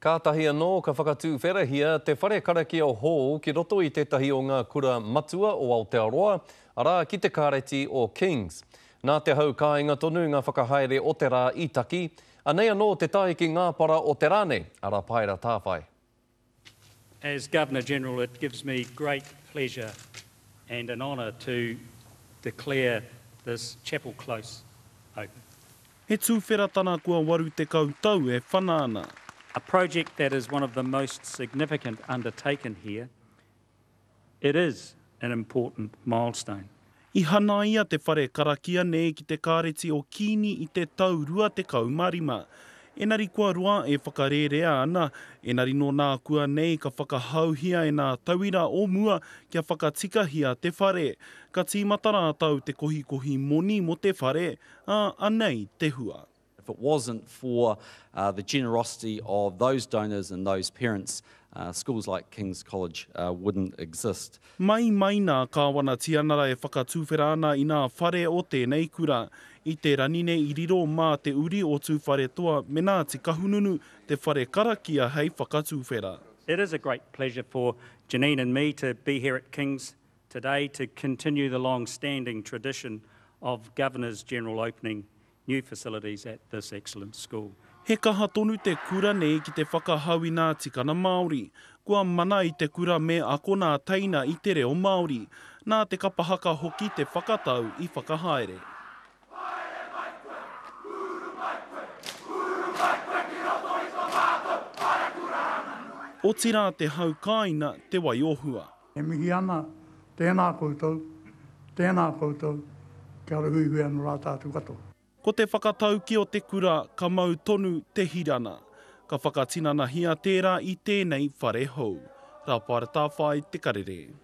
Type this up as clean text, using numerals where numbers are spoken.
Kātahi anō ka whakatūwherahia te whare karakia hou ki roto i tētahi o ngā kura matua o Aotearoa, arā, ki te Kāreti o King's. Nā te hau kāinga tonu ngā whakahaere o te rā i taki. Anei anō te tāiki ngāpara o te rā nei, a Rapaera Tāwhai. As Governor General it gives me great pleasure and an honour to declare this Chapel Close open. He tūwheratana kua 80 tau e whana ana. A project that is one of the most significant undertaken here, it is an important milestone. I hanaia te whare karakia nei ki te Kāreti o Kīni i te tau 25. Enari kua roa e whakarērea ana, enari nō nākuanei ka whakahauhia e nā tauira o mua kia whakatikahia te whare. Ka tīmata rātou te kohikohi moni mō te whare, ā, anei te hua. If it wasn't for the generosity of those donors and those parents, schools like King's College wouldn't exist. Mai mai nā Kāwana Tianara e whakatuwhera ana i nā whare o tēnei kura. I te ranine i riro mā te uri o Tūwharetoa me Ngāti Kahungunu te whare karakia hei whakatuwhera. It is a great pleasure for Janine and me to be here at King's today to continue the long standing tradition of Governors General opening new facilities at this excellent school. He kaha tonu te kura nei ki te whakahau i nā tikana Māori. Kua mana i te kura me ako nā teina i te reo Māori. Nā te kapa haka hoki te whakatau i whakahaere. Haere mai koe, uru mai koe, uru mai koe ki roto i to mātou wharekura ranganui. Otirā te hau kāina, te waiohua. E mihi ana, tēnā koutou, tēnā koutou, kia ora huihui anō rā tātou katoa. Ko te whakatauki o te kura ka mau tonu te hirana. Ka whakatinanahia tērā i tēnei whare hou. Rāpaera Tāwhai, Te Karere.